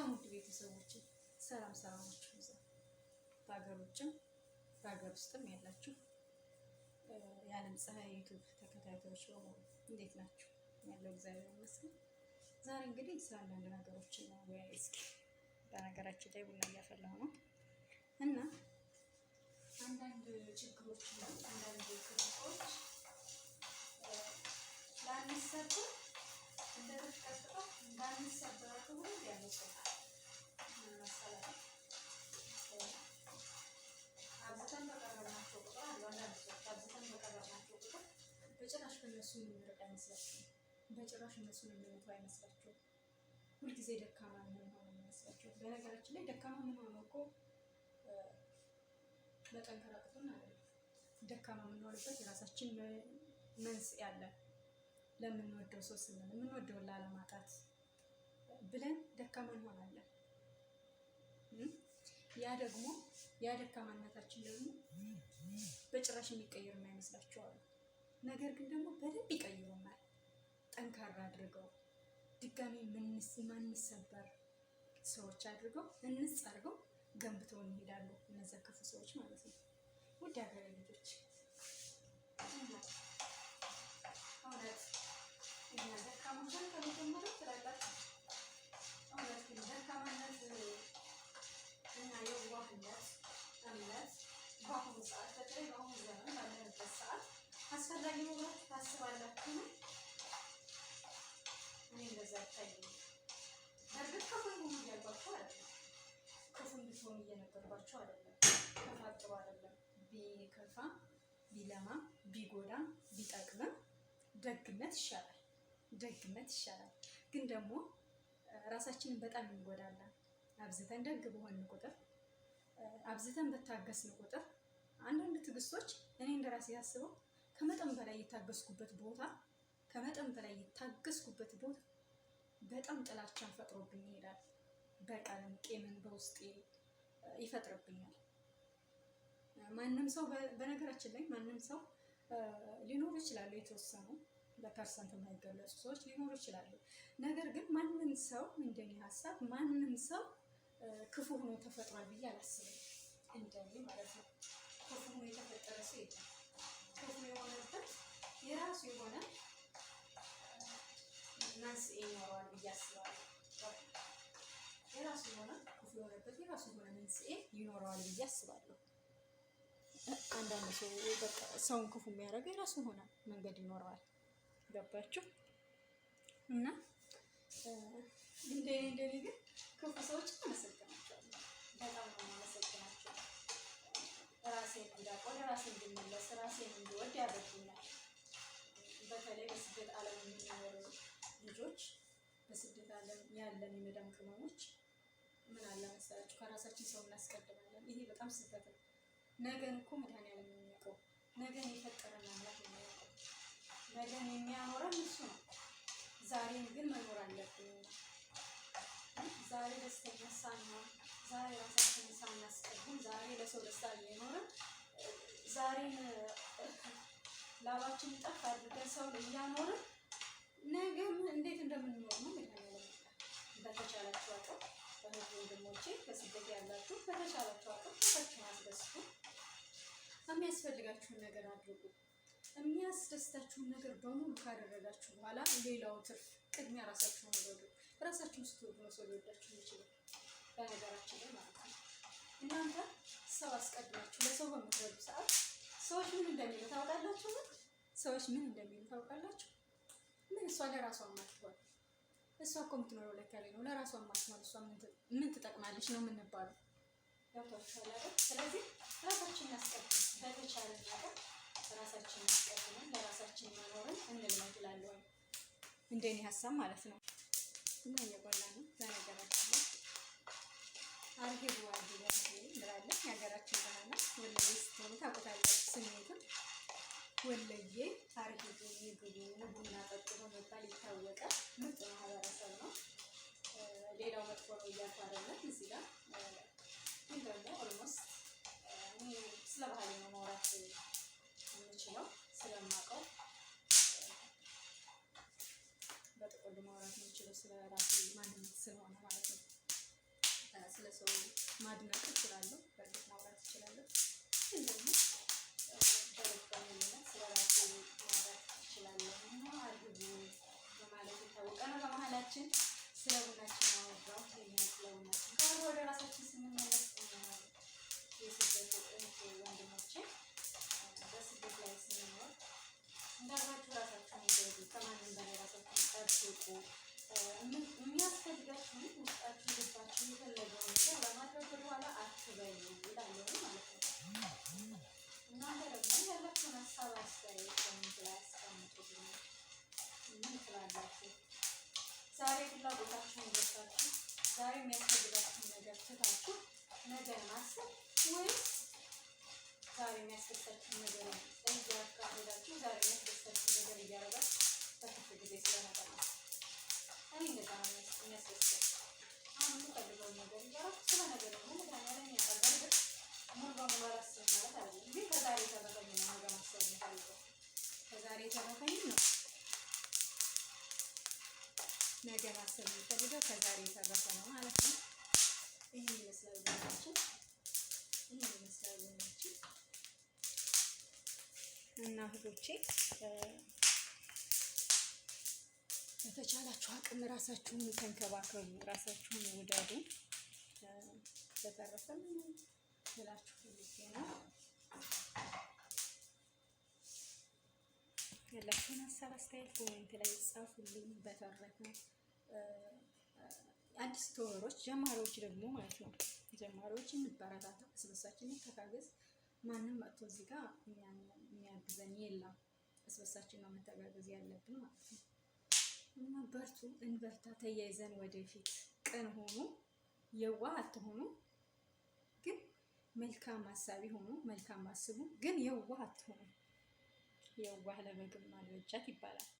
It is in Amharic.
ሰላም ውድ ቤተሰቦች፣ ሰላም ሰላማችሁ ይብዛ። በሀገር ውጭም በሀገር ውስጥም ያላችሁ የዓለም ፀሐይ ዩቱብ ተከታታዮች በሙሉ እንዴት ናችሁ? ያለው እግዚአብሔር ይመስገን። ዛሬ እንግዲህ ስለ አንዳንድ ነገሮችን ነው ወይ እስኪ በነገራችን ላይ ቡና እያፈላሁ ነው እና አንዳንድ ችግሮች አንዳንድ ክፍሎች ላንሰበር እንደተቀጥቅጠው እንዳንሰበር ሁሉ ያመጡታል። ምን መሰላችሁ? አብዝተን በቀረብናቸው ቁጥር አሉ አንዳንድ ሰዎች አብዝተን በቀረብናቸው ቁጥር በጭራሽ ከእነሱ የምንርቅ አይመስላችሁም። በጭራሽ እነሱን የምንተው አይመስላችሁም። ሁልጊዜ ደካማ የምንሆን የሚመስላቸው። በነገራችን ላይ ደካማ የምንሆነው እኮ መጠንከር አቅቶን አይደለም። ደካማ የምንሆንበት የራሳችን መንስኤ አለ። ለምንወደው ሰው ስንል የምንወደውን ላለማጣት ብለን ደካማ እንሆናለን። ያ ደግሞ ያ ደካማነታችን ደግሞ በጭራሽ የሚቀየር የማይመስላቸው አሉ። ነገር ግን ደግሞ በደንብ ይቀይሩናል። ጠንካራ አድርገው ድጋሚ ማንሰበር ሰዎች አድርገው እንጽ አድርገው ገንብተው እንሄዳሉ። እነዚያ ክፉ ሰዎች ማለት ነው። ውድ ሀገሬ ልጆች እውነት እኛ ደካሞች ነን ከመጀመሪያው ትላላችሁ። እውነት ግን ደካማነት እና የዋህነት እምነት በአሁኑ ሰዓት በተለይ በአሁኑ ዘመን ባለንበት ሰዓት አስፈላጊ ነው ብላችሁ ታስባላችሁ? ነው እኔ እንደዛ አይታየኝም። በእርግጥ ክፉ ሁኑ እያልኳችሁ አይደለም። ክፉ እንድትሆኑ እየነገርኳችሁ አይደለም። ክፋት ጥሩ አይደለም። ቢከፋ ቢለማ ቢጎዳም ቢጠቅምም ደግነት ይሻላል። ደግነት ይሻላል። ግን ደግሞ ራሳችንን በጣም እንጎዳለን። አብዝተን ደግ በሆንን ቁጥር፣ አብዝተን በታገስን ቁጥር አንዳንድ ትዕግስቶች እኔ እንደራሴ ያስበው ከመጠን በላይ የታገስኩበት ቦታ ከመጠን በላይ የታገስኩበት ቦታ በጣም ጥላቻን ፈጥሮብኝ ይሄዳል። በቀልን፣ ቂምን በውስጤ ይፈጥርብኛል። ማንም ሰው በነገራችን ላይ ማንም ሰው ሊኖሩ ይችላሉ፣ የተወሰኑ በ percent የማይገለጹ ሰዎች ሊኖሩ ይችላሉ። ነገር ግን ማንም ሰው እንደኔ ሀሳብ ማንም ሰው ክፉ ሆኖ ተፈጥሯል ብዬ አላስብም። እንደኔ ማለት ነው። ክፉ ሆኖ የተፈጠረ ሰው የለም። ክፉ የሆነበት የራሱ የሆነ መንስኤ ይኖረዋል ብዬ አስባለሁ። የራሱ የሆነ ክፉ የሆነበት የራሱ የሆነ መንስኤ ይኖረዋል ብዬ አስባለሁ። አንዳንድ ሰው በቃ ሰውን ክፉ የሚያደርገው የራሱ የሆነ መንገድ ይኖረዋል። ገባችሁ? እና እንደኔ እንደኔ ግን ክፉ ሰዎች አመሰግናቸዋለሁ። በጣም ነው የማመሰግናቸው። ራሴን እንዳውቅ፣ ወደ ራሴ እንድመለስ፣ ራሴን እንድወድ ያደርጉኛል። በተለይ በስደት ዓለም የሚኖሩ ልጆች፣ በስደት ዓለም ያለን የመዳም ቅመሞች ምን አለ መሰላችሁ፣ ከራሳችን ሰው እናስቀድማለን። ይሄ በጣም ስህተት ነው። ነገን እኮ መድኃኒዓለም ነው የሚያውቀው። ነገን የፈጠረን አምላክ ነው የሚያውቀው። ነገን የሚያኖረን እሱ ነው። ዛሬን ግን መኖር አለብን። ዛሬ ደስተኛ ሳንሆን፣ ዛሬ ራሳችንን ሳናስቀድም፣ ዛሬ ለሰው ደስታ እየኖርን፣ ዛሬን ላባችንን ጠፍ አድርገን ሰው እያኖርን ነገ እንዴት እንደምንኖር ነው መድኃኒዓለም ያውቃል። በተቻላችሁ አቅም እህት ወንድሞቼ፣ በስደት ያላችሁ በተቻላችሁ አቅም ራሳችሁን አስደስቱ። የሚያስፈልጋችሁን ነገር አድርጉ። የሚያስደስታችሁን ነገር በሙሉ ካደረጋችሁ በኋላ ሌላው ትርፍ። ቅድሚያ ራሳችሁን ውደዱ። ራሳችሁን ስትወዱ ነው ሰው ሊወዳችሁ የሚችለው። በነገራችን ላይ ማለት ነው። እናንተ ሰው አስቀድማችሁ ለሰው በምትረዱ ሰዓት ሰዎች ምን እንደሚሉ ታውቃላችሁ? ሰዎች ምን እንደሚሉ ታውቃላችሁ? ምን እሷ ለራሷ ማትሆን፣ እሷ እኮ የምትኖረው ለካ ላይ ነው፣ ለራሷ ማትሆን እሷ ምን ትጠቅማለች ነው የምንባለው። ገብቷችኋል አይደል? ስለዚህ ራሳችንን አስቀድም፣ በተቻለን አቅም ራሳችንን አስቀድመን ለራሳችን መኖርን እንልመድ እላለሁ። እንደኔ ሀሳብ ማለት ነው። እና እየቆላ ነው። በነገራችን ላይ አርሂቡ አርሂቡ አርሂቡ እንላለን። የሀገራችን ባህል ነው። ወለዬ ስትሆኑ ታውቁታላችሁ ስሜቱን። ወለዬ አርሂቡ ምግቡ ቡና ጠጡ በመባል ይታወቃል። ምርጥ ማህበረሰብ ነው። ሌላው መጥፎ ነው እያልኩ አይደለም። እዚህ ጋር ግን ደግሞ almost እኔ ስለ ባህሌ ነው ማውራት የምችለው ስለማውቀው፣ በጥቅሉ ማውራት የምችለው ስለ ራሴ ማንነት ስለሆነ ማለት ነው። ወደ ራሳችን ስንመለስ የስደት እህት ወንድሞቼ በስደት ላይ ስንኖር እንዳልኳችሁ ራሳችሁን ውደዱ፣ ከማንም በላይ ራሳችሁን ጠብቁ። የሚያስፈልጋችሁን ውስጣችሁ ልባችሁ የፈለገውን ነገር ለማድረግ ወደኋላ አትበሉ እላለሁ ማለት ነው። እናንተ ደግሞ ያላችሁን ሀሳብ አስተያየት comment ላይ አስቀምጡልኝ። ምን ትላላችሁ? ዛሬ ፍላጎታችሁን ገዝታችሁ ዛሬ የሚያስፈልጋችሁን ነገር ትታችሁ ነገ ማሰብ ወይስ ዛሬ የሚያስደስታችሁን ነገር እያካሄዳችሁ ዛሬ የሚያስደስታችሁን ነገር እያደረጋችሁ በትርፍ ጊዜ ስለነገ ነው? እኔ እንደዛ ነው የሚያስደስተኝ። አሁን የምፈልገውን ነገር እያደረኩ ስለ ነገ ደግሞ መድኃኒዓለም ያውቃል። በእርግጥ ሙሉ በሙሉ አላስብም ማለት አይደለም፣ ግን ከዛሬ የተረፈኝ ነው ነገ ማሰብ የምፈልገው። ከዛሬ የተረፈኝ ነው ነገ ማሰብ የምፈልገው፣ ከዛሬ የተረፈ ነው ማለት ነው። ይህን ይመስላል ቡናችን። ይህን ይመስላል ቡናችን እና እህቶቼ በተቻላችሁ አቅም ራሳችሁን ተንከባከቡ፣ ራሳችሁን ውደዱ። በተረፈ ልላችሁ ፈልጌ ነው። ያላችሁን ሀሳብ አስተያየት comment ላይ ጻፉልኝ። በተረፈ አዲስ ተወሮች ጀማሪዎች ደግሞ ማለት ነው ጀማሪዎች እንበረታታ፣ እርስ በርሳችን እንተጋገዝ። ማንም መጥቶ እዚህ ጋር እኛን የሚያግዘን የለም። እርስ በርሳችን ነው መተጋገዝ ያለብን ማለት ነው። እና በርቱ፣ እንበርታ፣ ተያይዘን ወደፊት። ቅን ሆኑ፣ የዋህ አትሆኑ፣ ግን መልካም አሳቢ ሆኑ፣ መልካም አስቡ፣ ግን የዋህ አትሆኑ። የዋህ ለበግም አልበጃት ይባላል።